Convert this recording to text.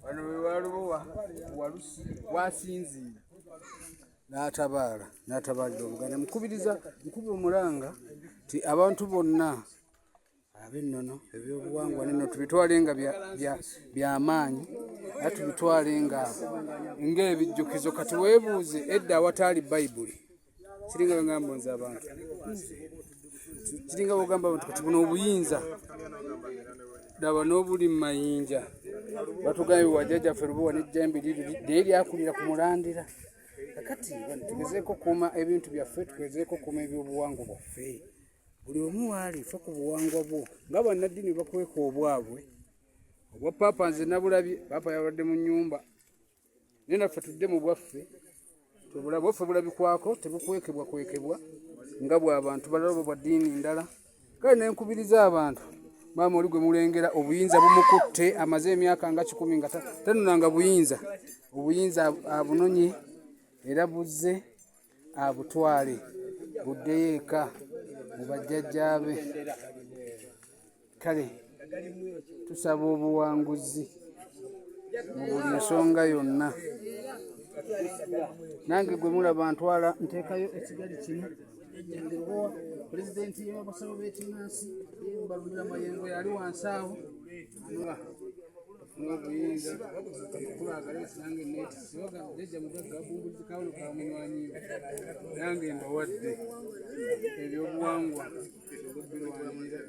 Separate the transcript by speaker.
Speaker 1: Wano we walubowa Walusi wasinziira n'atabaala n'atabaalira Obuganda. Mukubiriza nkuba omulanga nti abantu bonna ab'ennono, ebyobuwangwa n'ennono tubitwale nga byamaanyi era tubitwale nga ng'ebijjukizo. Kati weebuuze edda awataali Bayibuli, kiringa bwengamba nze abantu, kiringa bwogamba abantu kati buno obuyinza laba n'obuli mu mayinja batugambye wajjajjaffe Lubowa n'ejjembe liri naye lyakulira ku mulandira. Kakati tugezeeko okukuuma ebintu byaffe, tugezeeko okukuuma ebyobuwangwa bwaffe. Buli omu waali fa ku buwangwa bwo nga bannaddiini bakweka obwabwe. Obwa paapa nze nabulabye, paapa yabadde mu nnyumba, naye naffe tudde mu bwaffe tubulabe. Bwaffe bulabikwako, tebukwekebwa kwekebwa nga bw'abantu balala oba bwa ddiini ndala. Kale nenkubiriza abantu, maama oli gwe mulengera obuyinza bumukutte, amaze emyaka nga 100 nga tanonanga buyinza, obuyinza abunonye era buzze abutwale buddeyo eka mu bajjajjaabe. Kale tusaba obuwanguzi mu buli nsonga yonna. Nange gwe mulaba ntwala nteekayo ekigali kino Lubowa, pulezidenti w'abasawo b'ekinnansi Balumira Mayengo yali wansi awo n'obuyinza kulagala nange neetisibaga jjajja mugagga abumbulizi kawulo ka munywanyi nange mbawadde ebyobuwangwa olubirwanirira.